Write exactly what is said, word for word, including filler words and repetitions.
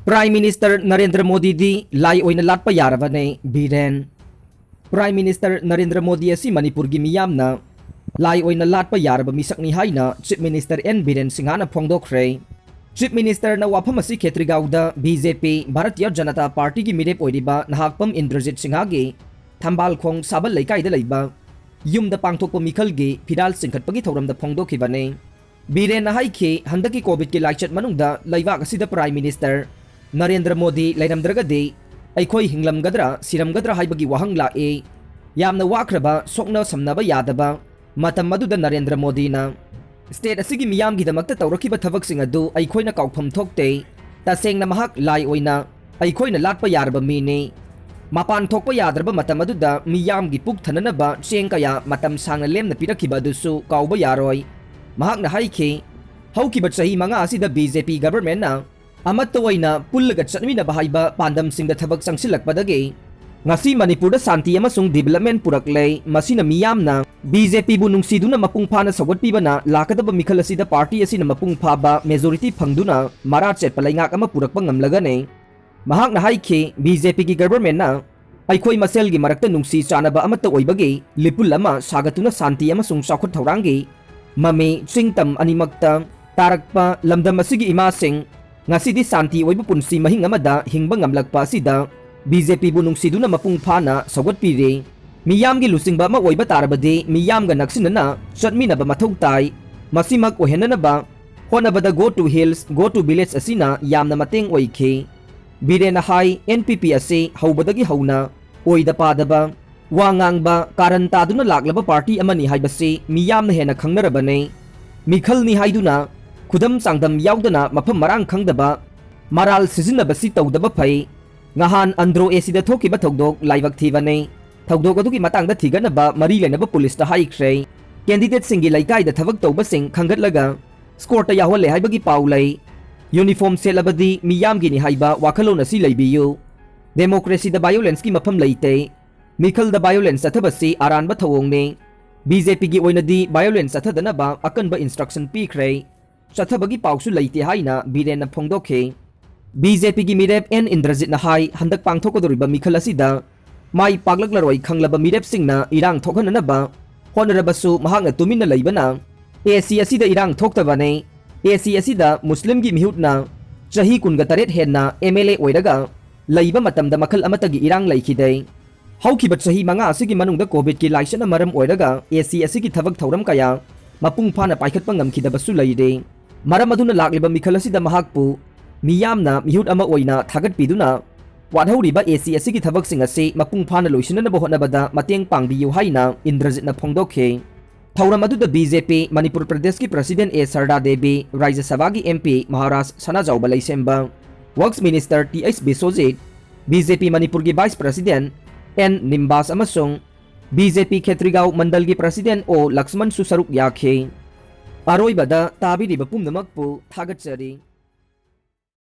Prime Minister Narendra ꯃꯣꯗꯤꯗꯤ ꯂꯥꯏ ꯑꯣꯏꯅ ꯂꯥꯠꯄ ꯌꯥꯔꯕꯅꯦ, Biren. Prime Minister Narendra Modi ꯑꯁꯤ ꯃꯅꯤꯄꯨꯔꯒꯤ ꯃꯤꯌꯥꯝꯅ ꯂꯥꯏ ꯑꯣꯏꯅ ꯂꯥꯠꯄ ꯌꯥꯔꯕ ꯃꯤꯁꯛꯅꯤ ꯍꯥꯏꯅ Chief Minister ꯑꯦꯟ ꯕꯤꯔꯦꯟ ꯁꯤꯡꯍꯅ ꯐꯣꯡꯗꯣꯛꯈ꯭ꯔꯦ꯫ Chief Ministerꯅ ꯋꯥꯐꯝ ꯑꯁꯤ ꯈꯦꯇ꯭ꯔꯤꯒꯥꯎꯗ ꯕꯤ ꯖꯦ ꯄꯤ, ꯚꯥꯔꯇꯤꯌ ꯖꯅꯇꯥ ꯄꯥꯔꯇꯤꯒꯤ ꯃꯤꯔꯦꯞ ꯑꯣꯏꯔꯤꯕ ꯅꯍꯥꯛꯄꯝ ꯏꯟꯗ꯭ꯔꯖꯤꯠ ꯁꯤꯡꯍꯒꯤ ꯊꯝꯕꯥꯜꯈꯣꯡ ꯁꯥꯕꯜ ꯂꯩꯀꯥꯏꯗ ꯂꯩꯕ ꯌꯨꯝꯗ ꯄꯥꯡꯊꯣꯛꯄ ꯃꯤꯈꯜꯒꯤ ꯐꯤꯔꯥꯜ ꯆꯤꯡꯈꯠꯄꯒꯤ ꯊꯧꯔꯝꯗ ꯐꯣꯡꯗꯣꯛꯈꯤꯕꯅꯤ꯫ ꯕꯤꯔꯦꯟꯅ ꯍꯥꯏꯈꯤ, ꯍꯟꯗꯛꯀꯤ ꯀꯣꯚꯤꯗꯀꯤ ꯂꯥꯏꯆꯠ ꯃꯅꯨꯡꯗ ꯂꯩꯕꯥꯛ ꯑꯁꯤꯗ Prime Minister ꯅꯔꯦꯟꯗ꯭ꯔ ꯃꯣꯗꯤ ꯂꯩꯔꯝꯗ꯭ꯔꯒꯗꯤ ꯑꯩꯈꯣꯏ ꯍꯤꯡꯂꯝꯒꯗ꯭ꯔꯥ, ꯁꯤꯔꯝꯒꯗ꯭ꯔꯥ ꯍꯥꯏꯕꯒꯤ ꯋꯥꯍꯪ ꯂꯥꯛꯏ꯫ ꯌꯥꯝꯅ ꯋꯥꯈ꯭ꯔꯕ, ꯁꯣꯛꯅ ꯁꯝꯅꯕ ꯌꯥꯗꯕ ꯃꯇꯝ ꯑꯗꯨꯗ ꯅꯔꯦꯟꯗ꯭ꯔ ꯃꯣꯗꯤꯅ state ꯑꯁꯤꯒꯤ ꯃꯤꯌꯥꯝꯒꯤꯗꯃꯛꯇ ꯇꯧꯔꯛꯈꯤꯕ ꯊꯕꯛꯁꯤꯡ ꯑꯗꯨ ꯑꯩꯈꯣꯏꯅ ꯀꯥꯎꯐꯝ ꯊꯣꯛꯇꯦ꯫ ꯇꯁꯦꯡꯅ ꯃꯍꯥꯛ ꯂꯥꯏ ꯑꯣꯏꯅ ꯑꯩꯈꯣꯏꯅ ꯂꯥꯠꯄ ꯌꯥꯔꯕ ꯃꯤꯅꯤ꯫ ꯃꯄꯥꯟ ꯊꯣꯛꯄ ꯌꯥꯗ꯭ꯔꯕ ꯃꯇꯝ ꯑꯗꯨꯗ ꯃꯤꯌꯥꯝꯒꯤ ꯄꯨꯛ ꯊꯟꯅꯅꯕ ꯆꯦꯡ ꯀꯌꯥ ꯃꯇꯝ ꯁꯥꯡꯅ ꯂꯦꯝꯅ ꯄꯤꯔꯛꯈꯤꯕ ꯑꯗꯨꯁꯨ ꯀꯥꯎꯕ ꯌꯥꯔꯣꯏ꯫ ꯃꯍꯥꯛꯅ ꯍꯥꯏꯈꯤ, ꯍꯧꯈꯤꯕ ꯆꯍꯤ ꯃꯉꯥ ꯑꯁꯤꯗ ꯕꯤ ꯖꯦ ꯄꯤ governmentꯅ ꯑꯃꯠꯇ ꯑꯣꯏꯅ ꯄꯨꯜꯂꯒ ꯆꯠꯃꯤꯟꯅꯕ ꯍꯥꯏꯕ ꯄꯥꯟꯗꯝꯁꯤꯡꯗ ꯊꯕꯛ ꯆꯪꯁꯤꯜꯂꯛꯄꯗꯒꯤ ꯉꯁꯤ ꯃꯅꯤꯄꯨꯔꯗ ꯁꯥꯟꯇꯤ ꯑꯃꯁꯨꯡ development ꯄꯨꯔꯛꯂꯦ꯫ ꯃꯁꯤꯅ ꯃꯤꯌꯥꯝꯅ ꯕꯤ ꯖꯦ ꯄꯤꯕꯨ ꯅꯨꯡꯁꯤꯗꯨꯅ ꯃꯄꯨꯡ ꯐꯥꯅ ꯁꯧꯒꯠꯄꯤꯕꯅ ꯂꯥꯛꯀꯗꯕ ꯃꯤꯈꯜ ꯑꯁꯤꯗ party ꯑꯁꯤꯅ ꯃꯄꯨꯡ ꯐꯥꯕ majority ꯐꯪꯗꯨꯅ ꯃꯔꯥ ꯆꯦꯠꯄ ꯂꯩꯉꯥꯛ ꯑꯃ ꯄꯨꯔꯛꯄ ꯉꯝꯂꯒꯅꯤ꯫ ꯃꯍꯥꯛꯅ ꯍꯥꯏꯈꯤ, ꯕꯤ ꯖꯦ ꯄꯤꯒꯤ governmentꯅ ꯑꯩꯈꯣꯏ ꯃꯁꯦꯜꯒꯤ ꯃꯔꯛꯇ ꯅꯨꯡꯁꯤ ꯆꯥꯟꯅꯕ ꯑꯃꯠꯇ ꯑꯣꯏꯕꯒꯤ ꯂꯤꯄꯨꯜ ꯑꯃ ꯁꯥꯒꯠꯇꯨꯅ ꯁꯥꯟꯇꯤ ꯑꯃꯁꯨꯡ ꯆꯥꯎꯈꯠ ꯊꯧꯔꯥꯡꯒꯤ ꯃꯃꯤ ꯆꯤꯡ ꯇꯝ ꯑꯅꯤꯃꯛꯇ ꯇꯥꯔꯛꯄ ꯂꯝꯗꯝ ꯑꯁꯤꯒꯤ ꯏꯃꯥꯁꯤꯡ ꯉꯁꯤꯗꯤ ꯁꯥꯟꯇꯤ ꯑꯣꯏꯕ ꯄꯨꯟꯁꯤ ꯃꯍꯤꯡ ꯑꯃꯗ ꯍꯤꯡꯕ ꯉꯝꯂꯛꯄ ꯑꯁꯤꯗ ꯕꯤ ꯖꯦ ꯄꯤꯕꯨ ꯅꯨꯡꯁꯤꯗꯨꯅ ꯃꯄꯨꯡ ꯐꯥꯅ ꯁꯧꯒꯠꯄꯤꯔꯤ꯫ ꯃꯤꯌꯥꯝꯒꯤ ꯂꯨꯆꯤꯡꯕ ꯑꯃ ꯑꯣꯏꯕ ꯇꯥꯔꯕꯗꯤ ꯃꯤꯌꯥꯝꯒ ꯅꯛꯁꯤꯟꯅꯅ ꯆꯠꯃꯤꯟꯅꯕ ꯃꯊꯧ ꯇꯥꯏ꯫ ꯃꯁꯤꯃꯛ ꯑꯣꯏꯍꯟꯅꯅꯕ ꯍꯣꯠꯅꯕꯗ Go to Hills, Go to Village ꯑꯁꯤꯅ ꯌꯥꯝꯅ ꯃꯇꯦꯡ ꯑꯣꯏꯈꯤ꯫ ꯕꯤꯔꯦꯟꯅ ꯍꯥꯏ, ꯑꯦꯟ ꯄꯤ ꯄꯤ ꯑꯁꯤ ꯍꯧꯕꯗꯒꯤ ꯍꯧꯅ ꯑꯣꯏꯗ ꯄꯥꯗꯕ, ꯋꯥ ꯉꯥꯡꯕ, ꯀꯥꯔꯟ ꯇꯥꯗꯨꯅ ꯂꯥꯛꯂꯕ party ꯑꯃꯅꯤ ꯍꯥꯏꯕꯁꯤ ꯃꯤꯌꯥꯝꯅ ꯍꯦꯟꯅ ꯈꯪꯅꯔꯕꯅꯤ꯫ ꯃꯤꯈꯜꯅꯤ ꯍꯥꯏꯗꯨꯅ ꯈꯨꯗꯝ ꯆꯥꯡꯗꯝ ꯌꯥꯎꯗꯅ ꯃꯐꯝ ꯃꯔꯥꯡ ꯈꯪꯗꯕ, ꯃꯔꯥꯜ ꯁꯤꯖꯤꯟꯅꯕꯁꯤ ꯇꯧꯗꯕ ꯐꯩ꯫ ꯉꯍꯥꯟ ꯑꯟꯗ꯭ꯔꯣ ꯑꯦ ꯁꯤꯗ ꯊꯣꯛꯈꯤꯕ ꯊꯧꯗꯣꯛ ꯂꯥꯏꯕꯛ ꯊꯤꯕꯅꯤ꯫ ꯊꯧꯗꯣꯛ ꯑꯗꯨꯒꯤ ꯃꯇꯥꯡꯗ ꯊꯤꯒꯠꯅꯕ ꯃꯔꯤ ꯂꯩꯅꯕ ꯄꯨꯂꯤꯁꯇ ꯍꯥꯏꯈ꯭ꯔꯦ꯫ Candidateꯁꯤꯡꯒꯤ ꯂꯩꯀꯥꯏꯗ ꯊꯕꯛ ꯇꯧꯕꯁꯤꯡ ꯈꯟꯒꯠꯂꯒ scoreꯇ ꯌꯥꯎꯍꯜꯂꯦ ꯍꯥꯏꯕꯒꯤ ꯄꯥꯎ ꯂꯩ꯫ Uniform ꯁꯦꯠꯂꯕꯗꯤ ꯃꯤꯌꯥꯝꯒꯤꯅꯤ ꯍꯥꯏꯕ ꯋꯥꯈꯜꯂꯣꯟ ꯑꯁꯤ ꯂꯩꯕꯤꯌꯨ꯫ Democracyꯗ violenceꯀꯤ ꯃꯐꯝ ꯂꯩꯇꯦ꯫ ꯃꯤꯈꯜꯗ violence ꯆꯠꯊꯕꯁꯤ ꯑꯔꯥꯟꯕ ꯊꯧꯑꯣꯡꯅꯤ꯫ ꯕꯤ ꯖꯦ ꯄꯤꯒꯤ ꯑꯣꯏꯅꯗꯤ violence ꯆꯠꯊꯗꯅꯕ ꯑꯀꯟꯕ instruction ꯄꯤꯈ꯭ꯔꯦ꯫ ꯆꯠꯊꯕꯒꯤ ꯄꯥꯎꯁꯨ ꯂꯩꯇꯦ ꯍꯥꯏꯅ ꯕꯤꯔꯦꯟꯅ ꯐꯣꯡꯗꯣꯛꯈꯤ꯫ ꯕꯤ ꯖꯦ ꯄꯤꯒꯤ ꯃꯤꯔꯦꯞ ꯑꯦꯟ ꯏꯟꯗ꯭ꯔꯖꯤꯠꯅ ꯍꯥꯏ, ꯍꯟꯗꯛ ꯄꯥꯡꯊꯣꯛꯀꯗꯧꯔꯤꯕ ꯃꯤꯈꯜ ꯑꯁꯤꯗ ꯃꯥꯏ ꯄꯥꯛꯂꯛꯂꯔꯣꯏ ꯈꯪꯂꯕ ꯃꯤꯔꯦꯞꯁꯤꯡꯅ ꯏꯔꯥꯡ ꯊꯣꯛꯍꯟꯅꯅꯕ ꯍꯣꯠꯅꯔꯕꯁꯨ, ꯃꯍꯥꯛꯅ ꯇꯨꯃꯤꯟꯅ ꯂꯩꯕꯅ ꯑꯦ ꯁꯤ ꯑꯁꯤꯗ ꯏꯔꯥꯡ ꯊꯣꯛꯇꯕꯅꯤ꯫ ꯑꯦ ꯁꯤ ꯑꯁꯤꯗ ꯃꯨꯁꯂꯤꯝꯒꯤ ꯃꯤꯍꯨꯠꯅ ꯆꯍꯤ ꯀꯨꯟꯒ ꯇꯔꯦꯠ ꯍꯦꯟꯅ ꯑꯦꯝ ꯑꯦꯜ ꯑꯦ ꯑꯣꯏꯔꯒ ꯂꯩꯕ ꯃꯇꯝꯗ ꯃꯈꯜ ꯑꯃꯠꯇꯒꯤ ꯏꯔꯥꯡ ꯂꯩꯈꯤꯗꯦ꯫ ꯍꯧꯈꯤꯕ ꯆꯍꯤ ꯃꯉꯥ ꯑꯁꯤꯒꯤ ꯃꯅꯨꯡꯗ ꯀꯣꯚꯤꯗꯀꯤ ꯂꯥꯏꯆꯠꯅ ꯃꯔꯝ ꯑꯣꯏꯔꯒ ꯑꯦ ꯁꯤ ꯑꯁꯤꯒꯤ ꯊꯕꯛ ꯊꯧꯔꯝ ꯀꯌꯥ ꯃꯄꯨꯡ ꯐꯥꯅ ꯄꯥꯏꯈꯠꯄ ꯉꯝꯈꯤꯗꯕꯁꯨ ꯂꯩꯔꯦ꯫ ꯃꯔꯝ ꯑꯗꯨꯅ ꯂꯥꯛꯂꯤꯕ ꯃꯤꯈꯜ ꯑꯁꯤꯗ ꯃꯍꯥꯛꯄꯨ ꯃꯤꯌꯥꯝꯅ ꯃꯤꯍꯨꯠ ꯑꯃ ꯑꯣꯏꯅ ꯊꯥꯒꯠꯄꯤꯗꯨꯅ ꯋꯥꯠꯍꯧꯔꯤꯕ ꯑꯦ ꯁꯤ ꯑꯁꯤꯒꯤ ꯊꯕꯛꯁꯤꯡ ꯑꯁꯤ ꯃꯄꯨꯡ ꯐꯥꯅ ꯂꯣꯏꯁꯤꯟꯅꯅꯕ ꯍꯣꯠꯅꯕꯗ ꯃꯇꯦꯡ ꯄꯥꯡꯕꯤꯌꯨ ꯍꯥꯏꯅ ꯏꯟꯗ꯭ꯔꯖꯤꯠꯅ ꯐꯣꯡꯗꯣꯛꯈꯤ꯫ ꯊꯧꯔꯝ ꯑꯗꯨꯗ ꯕꯤ ꯖꯦ ꯄꯤ ꯃꯅꯤꯄꯨꯔ ꯄ꯭ꯔꯗꯦꯁꯀꯤ ꯄ꯭ꯔꯁꯤꯗꯦꯟ ꯑꯦ ꯁꯔꯗꯥ ꯗꯦꯕꯤ, ꯔꯥꯖ꯭ꯌ ꯁꯚꯥꯒꯤ M P Maharaj Sanajaoba Leishemba, works minister T H Biswajit, B J P ꯃꯅꯤꯄꯨꯔꯒꯤ ꯚꯥꯏꯁ ꯄ꯭ꯔꯁꯤꯗꯦꯟ ꯑꯦꯟ ꯅꯤꯝꯕꯥꯁ ꯑꯃꯁꯨꯡ ꯕꯤ ꯖꯦ ꯄꯤ ꯈꯦꯇ꯭ꯔꯤꯒꯥꯎ ꯃꯟꯗꯜꯒꯤ ꯄ꯭ꯔꯁꯤꯗꯦꯟ ꯑꯣ ꯂꯛꯁꯃꯟꯁꯨ ꯁꯔꯨꯛ ꯌꯥꯈꯤ꯫ ꯑꯔꯣꯏꯕꯗ ꯇꯥꯕꯤꯔꯤꯕ ꯄꯨꯝꯅꯃꯛꯄꯨ ꯊꯥꯒꯠꯆꯔꯤ꯫